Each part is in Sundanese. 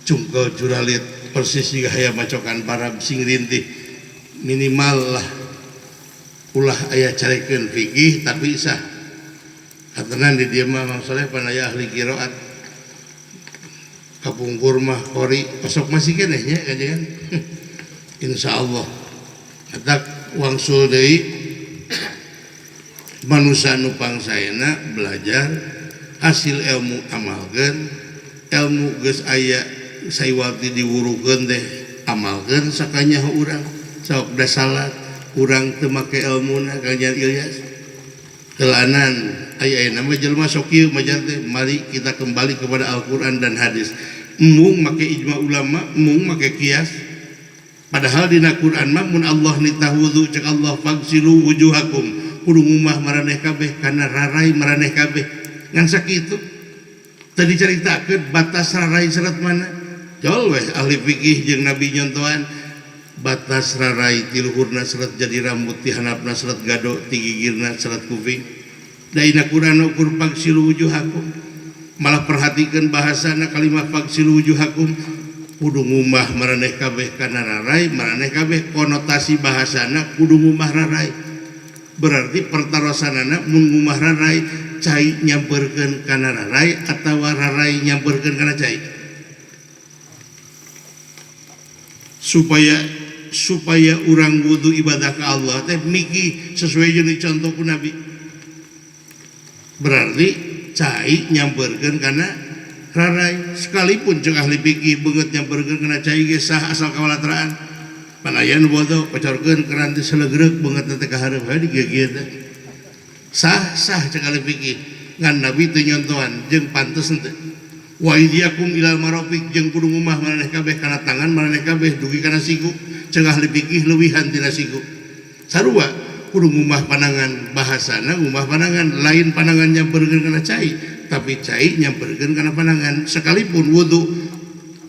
Cungkel curalit persis jiga hayam macokan parab sing rintih minimal lah ulah aya carekeun fikih tapi sah katenan di dieu mah Mang Soleh pan aya ahli qiraat kapungkur mah qori osok masih keneh nya kajengan insyaallah matak wangsul deui manusa nu pangsaena belajar hasil ilmu amalkeun ilmu geus aya saiwati diwurukeun teh amalkeun sakanyaho urang sok da salat urang teu make elmuna Kangjeng Ilyas heulaanan aya ayeuna mah jelema sok kieu majar teh mari kita kembali kepada Al-Qur'an dan hadis embung make ijma ulama embung make kias. Padahal dina Quran mah mun Allah nitah wudhu cek Allah fagsilu wujuhakum kudu ngumah maraneh kabeh kana rarai maraneh kabeh ngan sakitu teu dicaritakeun batas rarai seret mana jol weh ahli fikih jeung nabi nyontohan batas rarai ti luhurna seret jadi rambut ti handapna seret gado ti gigirna seret kuping da dina Quran ukur fagsilu wujuhakum malah perhatikeun bahasana kalimah fagsilu wujuhakum kudu ngumbah maraneh kabeh kana rarai maraneh kabeh konotasi bahasana kudu ngumbah rarai berarti pertarosanana mun ngumbah rarai cai nyampeurkeun kana rarai atawa rarai nyampeurkeun kana cai supaya supaya urang wudu ibadah ka Allah teh miki sesuai jeung dicontoh ku Nabi. Berarti cai nyampeurkeun kana rarai sekalipun ceuk ahli fikih beungeut nyampeurkeun kana cai ge sah asal kawalatraan. Pan aya nu bodo kocorkeun keran teh selegreg beungeutna teh ka hareup we digieu-gieu teh. Sah sah ceuk ahli fikih ngan Nabi teu nyontohan jeung pantes henteu. Wa aydiyakum ilal marafiq jeung kudu ngumah maraneh kabeh kana tangan maraneh kabeh dugi kana siku ceuk ahli fikih leuwihan tina siku. Sarua kudu ngumah panangan bahasana ngumah panangan lain panangan nyamperkeun kana cai tapi cai nyamperkeun kana panangan sekalipun wudu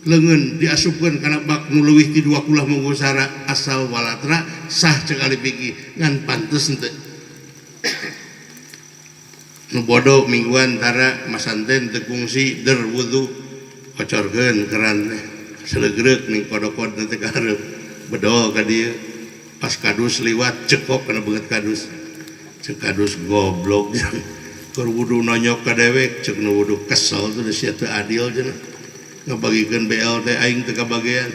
leungeun diasupkeun kana bak nu leuwih ti dua kulah mungusara asal walatra sah cek ahli fikih ngan pantes henteu nu bodo mingguan tara masanten teu kungsi der wudu kocorkeun keran teh selegrek ning kodokod teh ka hareup bedol ka dieu. Pas kadus liwat cekok kana beungeut kadus. Cek kadus goblok keur wudu nonyok ka dewek cek nu wudu kesel tuh da sia teu adil cenah. Ngabagikeun BL teh aing teu kabagean.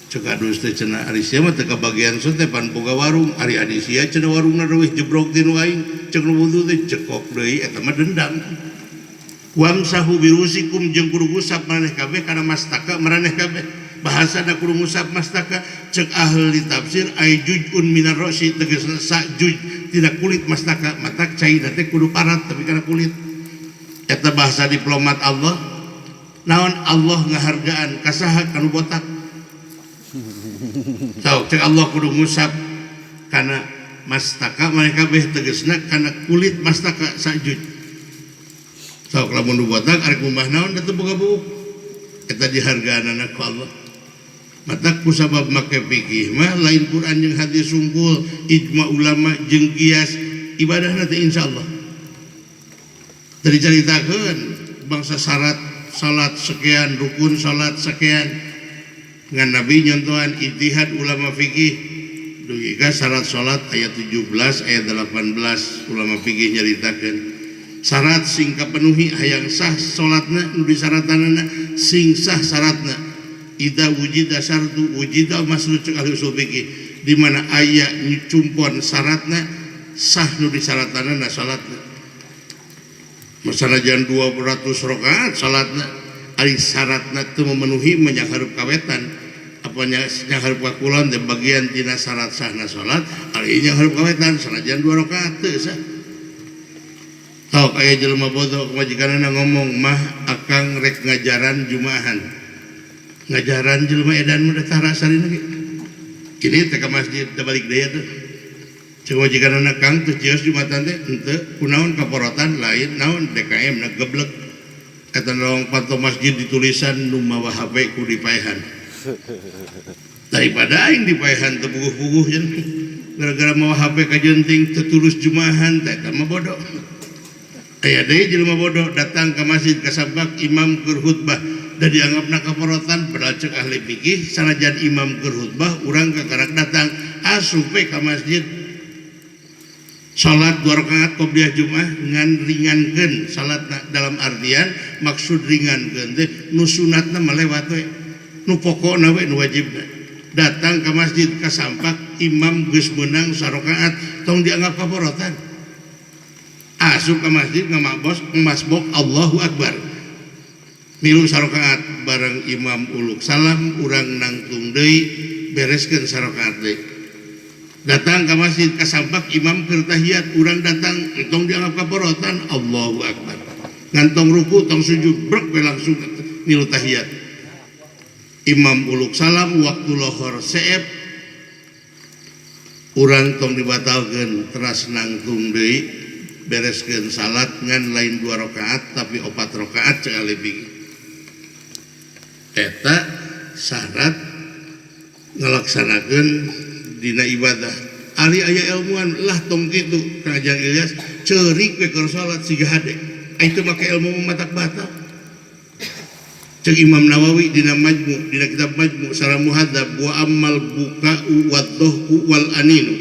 Cek kadus teh cenah ari sia mah teu kabagean sun teh pan boga warung ari adi sia cenah warungna leuwih jebrog ti nu aing. Cek nu wudu teh cekok deui eta mah dendam. Wamsahu birusikum jeung kudu ngusap maraneh kabeh kana mastaka maraneh kabeh. Bahasana kudu ngusap mastaka ceuk ahli tafsir ai juj'un minar ra'si tegasna sajuj tina kulit mastaka matak caina teh kudu parat tapi kana kulit. Eta bahasa diplomat Allah. Naon Allah ngahargaan ka saha ka nu botak. Sok ceuk Allah kudu ngusap kana mastaka maraneh kabeh tegasna kana kulit mastaka sajuj. Sok lamun nu botak arek ngumbah naon da teu boga buuk. Eta dihargaanana ku Allah. Matak kusabab make fikih mah lain Quran jeung hadis sungkul, ijma ulama jeung kias ibadahna teh insyaallah. Teu dicaritakeun bangsa syarat salat sekian, rukun salat sekian. Ngan Nabi nyontohan ijtihad ulama fikih dugi ka syarat salat aya 17 aya 18 ulama fikih nyaritakeun. Syarat sing kapenuhi hayang sah salatna nu disaratanana sing sah syaratna. Idza wujida syartu wujida masrut cek ahli usul fikih di mana aya cumpon syaratna sah nu disaratanana salatna. Masanajan 200 rakaat salatna ari syaratna teu memenuhi mah nyanghareup ka wetan apa nyanghareup ka kulon teh bagian tina syarat sahna salat ari nyanghareup ka wetan sanajan 2 rakaat teu sah. Sok aya jelema bodoh pamajikanana ngomong mah akang rek ngajaran jumaahan. Ngajaran jelema edan mah da tara sarina ge. Ini teh ka masjid da balik deui atuh. Cek pamajikanana kang teu cios jumatan teh henteu kunaon kaporotan lain naon DKM na geblek. Eta lawang panto masjid ditulisan nu mawa HP ku dipaehan. Daripada aing dipaehan teu puguh-puguh cenah. Gara-gara mawa HP kajenting teu tulus jumaahan tah eta mah bodoh. Aya deui jelema bodoh datang ka masjid kasabak imam keur khutbah. Da dianggapna kaporotan padahal cek ahli fikih sanajan imam keur khutbah urang kakarak datang asup we ka masjid. Salat dua rakaat qobliyah Jumat ngan ringankeun salatna dalam artian maksud ringankeun teh nu sunatna mah lewat we nu pokokna we nu wajibna. Datang ka masjid kasampak imam geus meunang sarakaat tong dianggap kaporotan. Asup ka masjid ngamabos ngemasbok Allahu Akbar. Milu sarakaat bareng imam uluk salam urang nangtung deui bereskeun sarakaat deui. Datang ka masjid kasampak imam keur tahiyat urang datang tong dianggap kaporotan Allahu Akbar. Ngan tong ruku tong sujud brek we langsung milu tahiyat. Imam uluk salam waktu lohor seep urang tong dibatalkeun teras nangtung deui bereskeun salat ngan lain 2 rakaat tapi 4 rakaat cek ahli fikih. Eta syarat ngalaksanakeun dina ibadah. Ari aya ilmuan lah tong kitu Kang Ajang Ilyas ceurik we keur salat siga hade. Ai teu make ilmu matak batal. Cek Imam Nawawi dina Majmu, dina kitab Majmu Syarah Muhadzab wa ammal buka'u wadh-dhahku wal aninu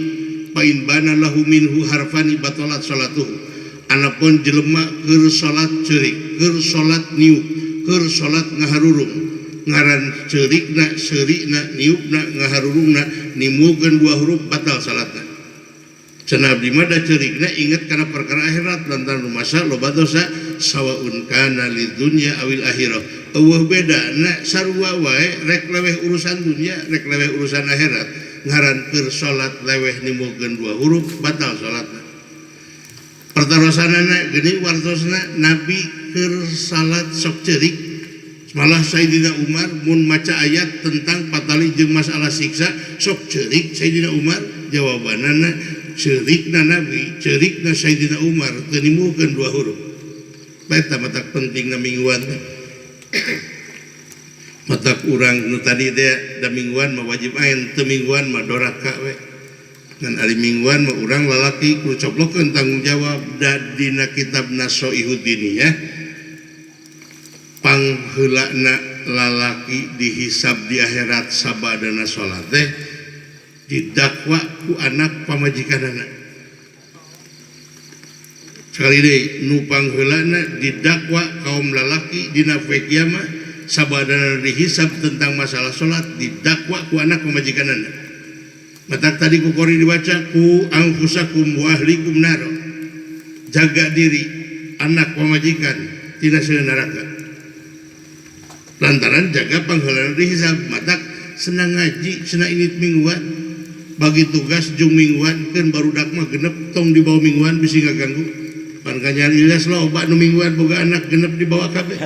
fa in bana lahu minhu harfani batalat salatuhu. Anapun jelema keur salat ceurik, keur salat niup, keur salat ngaharurung, ngaran ceurikna, seurikna, niupna, ngaharurungna nimbulkeun dua huruf batal salatna. Cenah abdi mah da ceurikna inget kana perkara akhirat lantaran rumasa loba dosa sawaun kana lidunya awil akhirah. Eueuh bedana sarua wae rek leweh urusan dunya rek leweh urusan akhirat. Ngaran keur salat leweh nimbulkeun dua huruf batal salatna. Pertarosanana geuning wartosna Nabi keur salat sok ceurik. Malah Sayyidina Umar mun maca ayat tentang patali jeung masalah siksa sok ceurik Sayyidina Umar jawabanana ceurikna Nabi, ceurikna Sayyidina Umar teu nimbulkeun dua huruf. Eta matak pentingna mingguan teh. Matak urang nu tadi teh da mingguan mah wajib ain, teu mingguan mah doraka we. Ngan ari mingguan mah urang lalaki kudu coplokeun tanggung jawab da dina kitab Nasoihuddiniyah pangheulana lalaki dihisab di akhirat sabadana salat teh didakwa ku anak pamajikanana. Sekali deui nu pangheulana didakwa kaum lalaki dina poe kiamat sabadana dihisab tentang masalah salat didakwa ku anak pamajikanana. Matak tadi ku qori dibaca ku anfusakum wa ahlikum nar. Jaga diri anak pamajikan tina seuneu neraka. Lantaran jaga pangheulana dihisab matak senang ngaji senang init mingguan bagi tugas jung mingguan keun barudak mah genep tong dibawa mingguan bisi ngaganggu. Pan kanyahan Ilyas loba nu mingguan boga anak genep dibawa kabeh.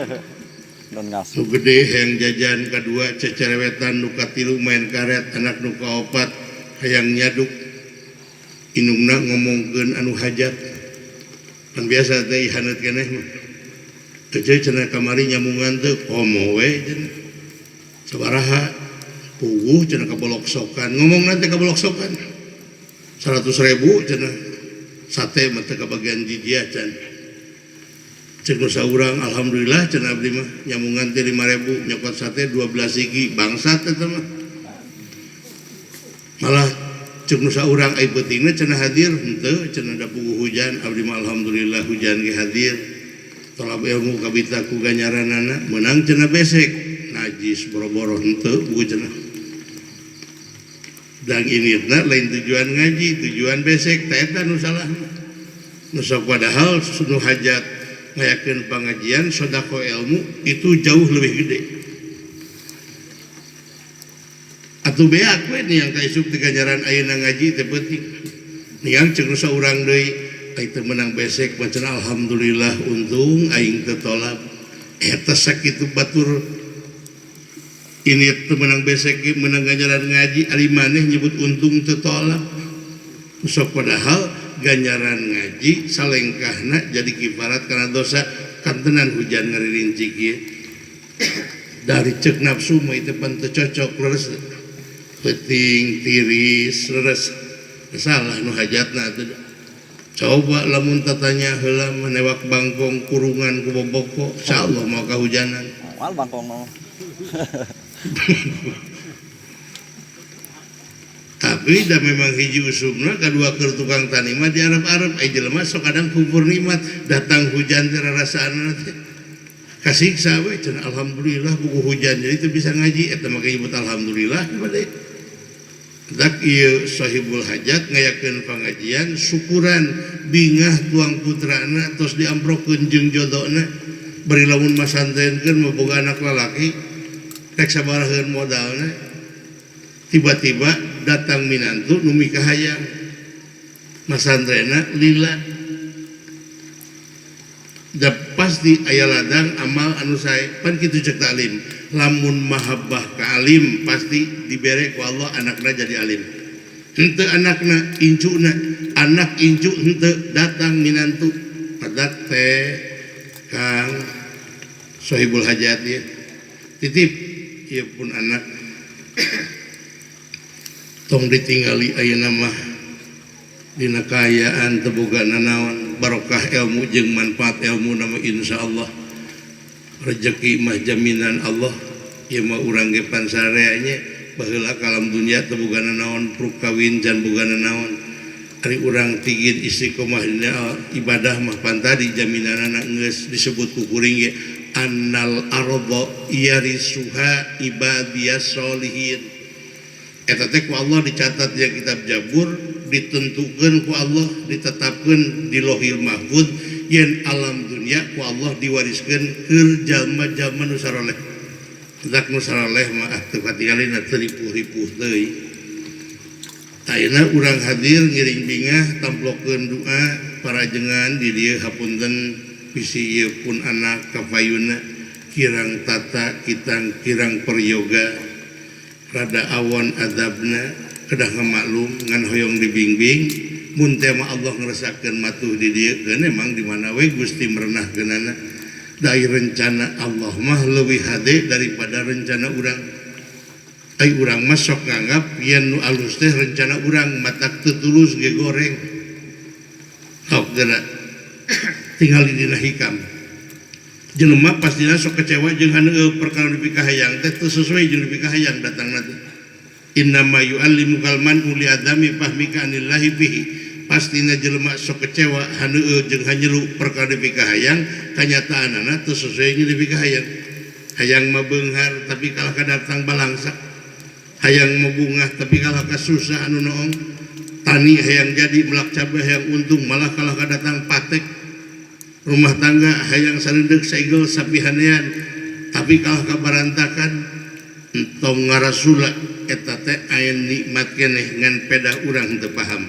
Nu gede hayang jajan kadua cecerewetan nu katilu main karet anak nu kaopat hayang nyaduk indungna ngomongkeun anu hajat. Pan biasa teh haneut keneh mah. Teu cenah kamari nyamungan teh komo we cenah. Sabaraha puguh cenah kaboloksokan ngomongna teh kaboloksokan. 100.000 cenah sate mah teh kabagian jijiah can. Cek nu saurang alhamdulillah cenah abdi mah nyamungan teh 5.000 nyokot sate 12 hiji bangsat eta mah. Malah cek nu saurang ai peutingna cenah hadir henteu cenah da puguh hujan abdi mah alhamdulillah hujan ge hadir. Tolab ilmu kabita ku ganjaranana meunang cenah besek najis boro-boro henteu buku cenah. Dan ini lain tujuan ngaji, tujuan besek teh eta nu salah. Nu sok padahal nu hajat ngayakeun pangajian sedekah ilmu itu jauh lebih gede. Atuh beak we nih yang kaisuk teh ganjaran ayeuna ngaji teh peuting. Niang ceuk nu saurang deui ai teu meunang besek mah cenah alhamdulillah untung aing teu tolak. Eta sakitu batur ini teu meunang besek ge meunang ganjaran ngaji ari maneh nyebut untung teu tolak. Sok padahal ganjaran ngaji salengkahna jadi kifarat kana dosa kantenan hujan ngaririnci kieu. Dari cek nafsu mah itu pan teu cocok leres. Peuting tiris leres. Salah nu hajatna atuh. Coba lamun tatanya heula menewak bangkong kurungan ku boboko, insyaallah moal kahujanan. Moal bangkong mah. Tapi da memang hiji usumna kadua keur tukang tani mah di Arab-Arab eh jelema sok kadang kufur nikmat datang hujan teh rarasaanna teh kasiksa we cenah alhamdulillah buku hujan jadi teu bisa ngaji eta mah nyebut alhamdulillah kepada dak ieu sahibul hajat ngayakeun pangajian syukuran bingah tuang putrana tos diamprokeun jeung jodona bari lamun masantrenkeun mah boga anak lalaki rek sabaraheun modalna. Tiba-tiba datang minantu nu mikahayang masantrena lila da pasti aya ladang amal anu sae pan kitu cek taklim lamun mahabbah ka alim pasti dibere ku Allah anakna jadi alim henteu anakna incuna anak incu henteu datang minantu padak teh Kang Sohibul Hajat ya titip ieu pun anak tong ditinggali ayeuna mah dina kaayaan teu boga nanaon barokah ilmu jeung manfaat ilmu nama insyaallah rejeki mah jaminan Allah ieu mah urang ge pansarea nya baheula kalam dunya teu boga nanaon pruk kawin can boga nanaon ari urang tigin istiqomah dina ibadah mah pan tadi jaminanana geus disebut ku kuring ge annal arda yarisuha ibadiyas solihin. Eta teh ku Allah dicatat di kitab Jabur, ditentukeun ku Allah, ditetapkeun di Lauhil Mahfuz yen alam dunia ku Allah diwariskeun keur jalma-jalma nu saroleh. Dak nu saroleh mah ah teu katingalina teu ripuh-ripuh teuing. Ayeuna urang hadir ngiring bingah tamplokeun doa parajengan di dieu hapunten bisi ieu pun anak kapayuna kirang tata kitang kirang peryoga rada awon adabna kedah ngamaklum ngan hoyong dibimbing mun teh mah Allah ngerasakeun matuh di dieu keun emang di mana we Gusti merenahkeunana da rencana Allah mah leuwih hade daripada rencana urang. Ai urang mah sok nganggap yen nu alus teh rencana urang matak teu tulus ge goreng sok geura tingali dina hikam. Jelema pastina sok kecewa jeung haneueuh perkara nu dipikahayang teh teu sesuai jeung dipikahayang datangna teh. Innama yu'allimukal man'u li adami fahmika anillahi fihi. Pastina jelema sok kecewa haneueuh jeung hanyelu perkara dipikahayang kanyataanana teu sesuai jeung dipikahayang. Hayang mah beunghar tapi kalah ka datang balangsa. Hayang mah bungah tapi kalah ka susah anu noong. Tani hayang jadi melak cabe hayang untung malah kalah ka datang patek. Rumah tangga hayang sareundeuh saigel sapihanean tapi kalah kabarantakan entong ngarasula eta teh aya nikmat keneh ngan pedah urang teu paham.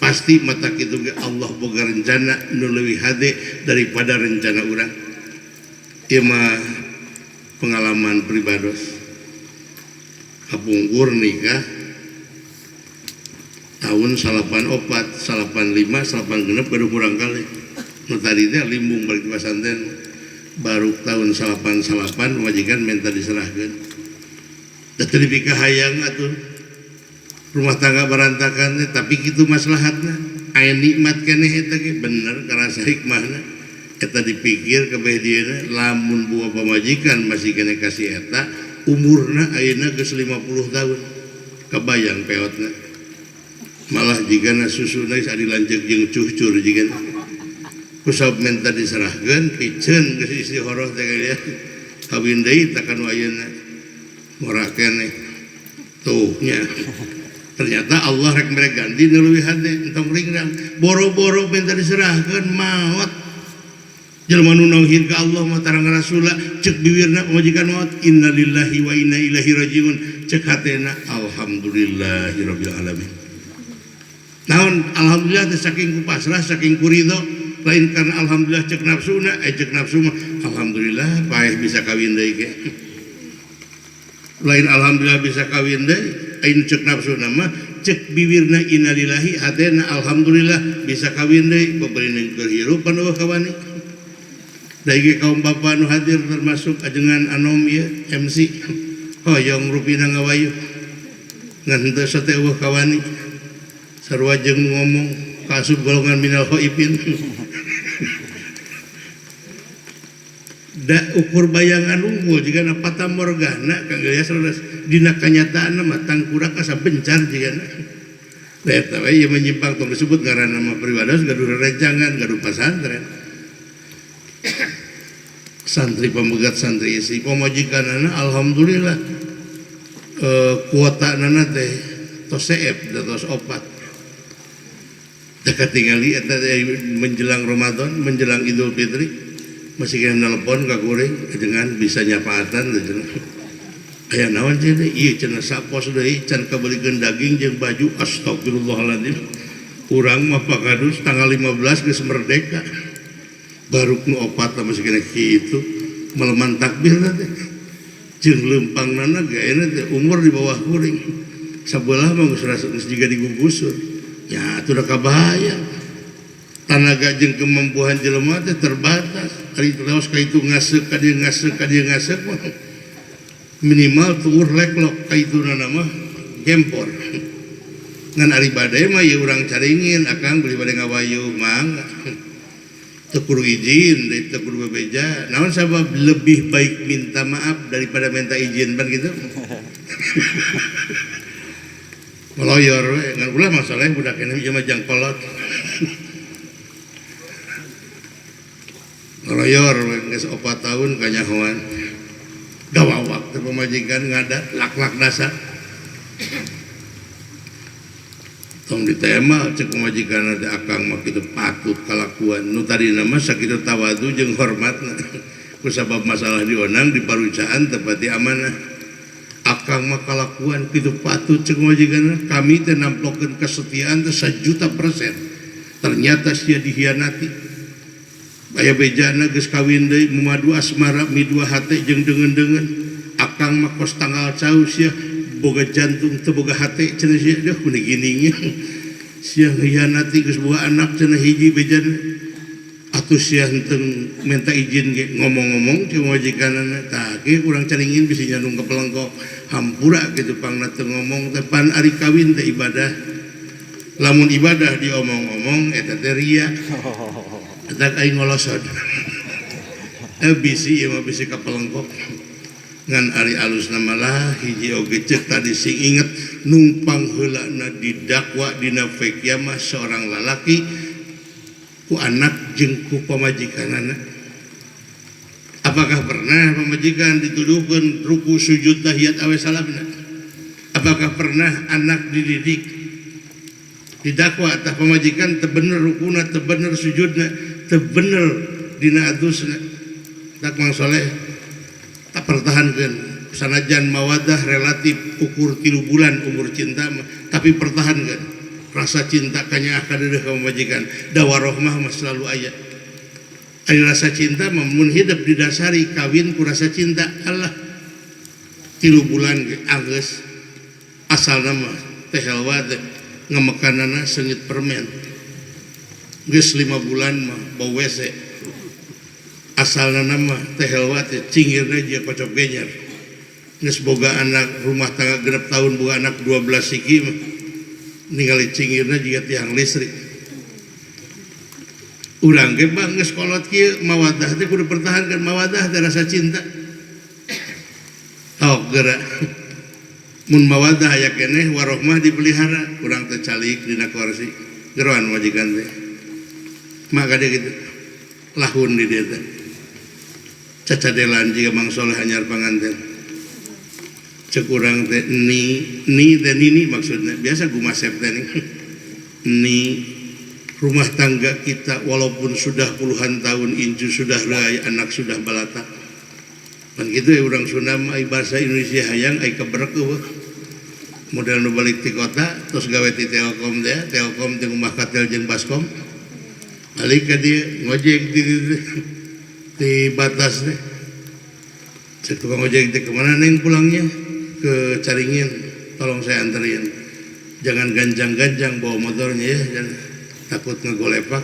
Pasti mata kitu ge Allah boga rencana nu leuwih hade daripada rencana urang. Ieu mah pengalaman pribados. Kapungkur nikah tahun 84, 85, 86 gaduh kurang kali. Nu tadi teh limbung balik di pasantren baru tahun 88 majikan minta diserahkeun. Da teu dipikahayang atuh. Rumah tangga berantakan teh tapi kitu maslahatna. Aya nikmat keneh eta ge bener karasa hikmahna. Eta dipikir kabeh dieuna lamun buah pamajikan masih keneh kasih eta umurna ayeuna geus 50 tahun. Kabayang peotna. Malah jigana susuna geus adi lanceuk jeung cucur jigana. Kusab minta diserahkeun piceun geus istihoroh teh ya. Kawin deui tah kanu ayeuna. Mora keneh. Tuh nya. Ternyata Allah rek mere ganti nu leuwih hade entong ringrang. Boro-boro minta diserahkeun maot. Jelema nu nauhid ka Allah mah tarang rasula ceuk biwirna pamajikan maot innalillahi wa inna ilaihi rajiun ceuk hatena alhamdulillahirabbil alamin. Naon alhamdulillah teh saking ku pasrah saking ku ridho lain karena alhamdulillah cek nafsuna cek nafsu mah alhamdulillah paeh bisa kawin deui ge. Lain alhamdulillah bisa kawin deui ain cek nafsuna mah cek biwirna innalillahi hatena alhamdulillah bisa kawin deui pabeureun keur hirup pan eueuh kawani. Da ieu kaum bapa nu hadir termasuk ajengan anom ieu MC hoyong rupina ngawayuh ngan henteu sate eueuh kawani sarua jeung ngomong kaasup golongan minal khaifin. Da ukur bayangan unggul jigana fata morgana Kang Ilyas leres dina kanyataanna mah tangkurak asa bencar jigana. Da eta we ieu menyimpang tong disebut ngaranna mah pribados gaduh rerencangan gaduh pasantren. Santri pamegat santri istri pamajikanana alhamdulillah kuotanana teh tos seep da tos opat. Teu katingali eta teh menjelang Ramadan, menjelang Idul Fitri masih kena nelpon ka kuring dengan bisa nyapaatan teh cenah. Aya naon cenah ieu cenah sapos deui can kabeulikeun daging jeung baju astagfirullahaladzim. Urang mah Pak Kadus tanggal 15 geus merdeka. Baru nu opat masih kena kitu meleman takbir teh. Jeung leumpangna ge ayeuna teh umur di bawah kuring. Sabelah mah geus rasa geus jiga digugusur. Ya atuh da kabayang. Tanaga jeung kemampuan jelema teh terbatas. Ari leos ka itu ngaseuk ka dieu ngaseuk ka dieu ngaseuk mah minimal tuur leklok ka ituna mah gempor. Ngan ari bade mah ieu urang caringin akang beli bade ngawayuh mangga. Teu kudu izin, teu kudu bebeja. Naon sabab lebih baik minta maaf daripada minta izin pan gitu. Meloyor we ngan ulah masalahnya budak ini ieu mah jang kolot. Meloyor we geus 4 tahun kanyahoan. Gawawak teh pamajikan ngadat lak-lak dasar. Tong ditema cek pamajikan teh akang mah kitu patut kalakuan. Nu tadina mah sakitu tawadu jeung hormatna. Kusabab masalah dionang di parucaan tepati amanah. Akang mah kalakuan kitu patut cek pamajikan kami teh namplokeun kesetiaan teh 1.000.000%. Ternyata sia dihianati. Aya bejana geus kawin deui mumadu asmara midua hate jeung deungeun-deungeun. Akang mah kos tanggal cau sia boga jantung teu boga hate cenah sia deuh meni gini. Sia ngianati geus boga anak cenah hiji bejana. Atuh sia henteu minta izin ge ngomong-ngomong jeung majikanana tah ge urang caringin bisi nyandung ka pelengkok hampura kitu pangna teu ngomong teh pan ari kawin teh ibadah. Lamun ibadah diomong-omong eta teh ria. Eta aing ngolosod. Bisi ieu mah bisi ka pelengkok. Ngan ari alusna malah hiji oge ceuk tadi sing inget numpang heulana didakwa dina poe kiamah seorang lalaki ku anak jeung ku pamajikanana. Apakah pernah pamajikan dituduhkeun ruku sujud tahiyat awe salamna? Apakah pernah anak dididik didakwa tah pamajikan teu bener rukuna, teu bener sujudna, teu bener dina adusna? Tak Mang Soleh tak pertahankeun sanajan mawadah relatif ukur 3 bulan umur cinta mah, tapi pertahankeun rasa cinta kanyaah ka deudeuh ka pamajikan. Da warohmah mah selalu aya. Ari rasa cinta mah mun hidup didasari kawin ku rasa cinta Allah 3 bulan ge anggeus asalna mah teh helwa teh ngamekanana seungit permen geus 5 bulan mah bau WC asalna mah teh helwa teh cingirna jeung kocok genyer geus boga anak rumah tangga 6 tahun boga anak 12 siki mah ningali cingirna jiga tiang listrik. Urang ge bang geus kolot kieu mawadah teh kudu pertahankan mawadah teh rasa cinta. Tok geura. Mun mawadah aya keneh warohmah dipelihara urang teh calik dina kursi geroan majikan teh. Maka dia gitu lahun di dieu teh. Cacadelan jiga Mang Soleh anyar panganten. Cek urang teh ni ni teh nini maksudna biasa gumasep teh ni. Ni rumah tangga kita walaupun sudah puluhan tahun incu sudah rai anak sudah balata. Pan kitu ya urang Sunda mah ai bahasa Indonesia hayang ai kebrek eueuh. Model nu balik ti kota terus gawe ti Telkom teh, Telkom teh rumah katel jeung Baskom. Balik ka dieu ngojek di batas teh. Cek tukang ojek teh kemana neng pulangnya? Ke Caringin, tolong saya anterin. Jangan ganjang-ganjang bawa motornya ya, jangan takut ngegolepak.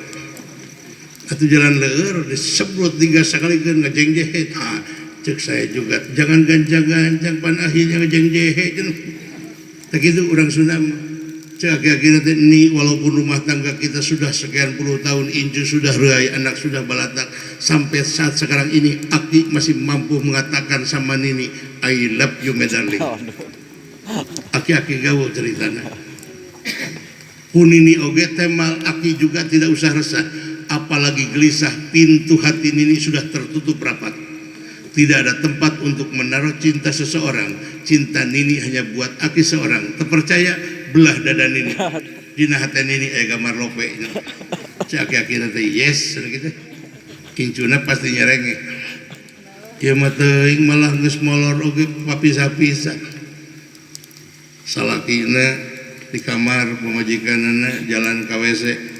Atuh jalan leueur disebrut digas sakalikeun ngajengjehe. Tah, cek saya juga jangan ganjang-ganjang pan akhirnya ngajengjehe cenah. Tah kitu urang Sunda mah. Cek aki-aki teh, "Ni, walaupun rumah tangga kita sudah sekian puluh tahun, incu sudah reuay, anak sudah balatak, sampai saat sekarang ini aki masih mampu mengatakan sama Nini, 'I love you, my darling.'" Aki-aki gaul ceritana. Ku Nini oge temal, aki juga tidak usah resah, apalagi gelisah. Pintu hati Nini sudah tertutup rapat. Tidak ada tempat untuk menaruh cinta seseorang. Cinta Nini hanya buat aki seorang. Terpercaya, belah dada Nini. Dina hati Nini aya gambar love. Cek aki-aki teh, yes gitu. Incuna pasti nyerenge. Ieu mah teuing, malah geus molor oge papisah-pisah. Salakina di kamar, pamajikanana jalan ka WC.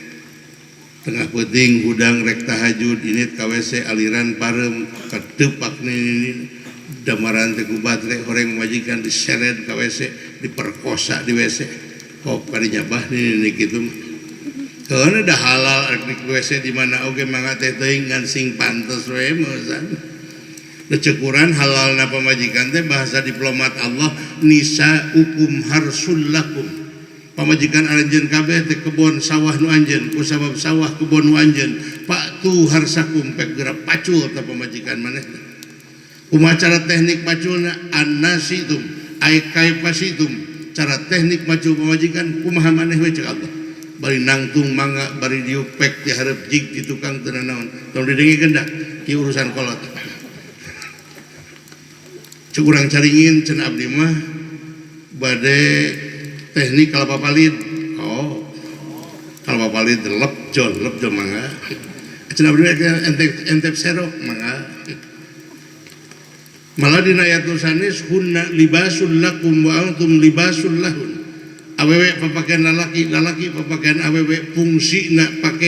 Tengah peuting, hudang rek tahajud, ini ka WC, aliran pareum kadepak nini, damaran teh ku batre, horeng pamajikan, diseret ka WC, diperkosa di WC. Kok kadinya bah nini kitu mah. Karena dah halal rek di WC di mana oge mangga teh, teuing ngan sing pantes we mah. Da cekuran halalna pamajikan teh, bahasa diplomat Allah, nisaukum harsul lakum. Pamajikan aranjeun kabeh teh kebon sawah nu anjeun. Ku sabab sawah kebon nu anjeun, fa'tu harsakum, pek geura pacul ta pamajikan maneh teh. Kumaha cara teknik paculna? Anna syi'tum ay kaifa syi'tum. Cara teknik macul pamajikan kumaha maneh we, cek Allah. Bari nangtung mangga, bari diupek di hareup jig di tukang teu naon. Tong didengikeun dah, ieu urusan kolot. Cek urang caringin, cenah abdi mah bade teknik kalapa palid. Oh, kalapa palid lepjol lepjol mangga. Cenah abdi mah entep entep serok mangga. Malah dina ayat sanes, hunna libasul lakum wa antum libasul lahun. Awewe papakaian lalaki, lalaki papakaian awewe, fungsina pake.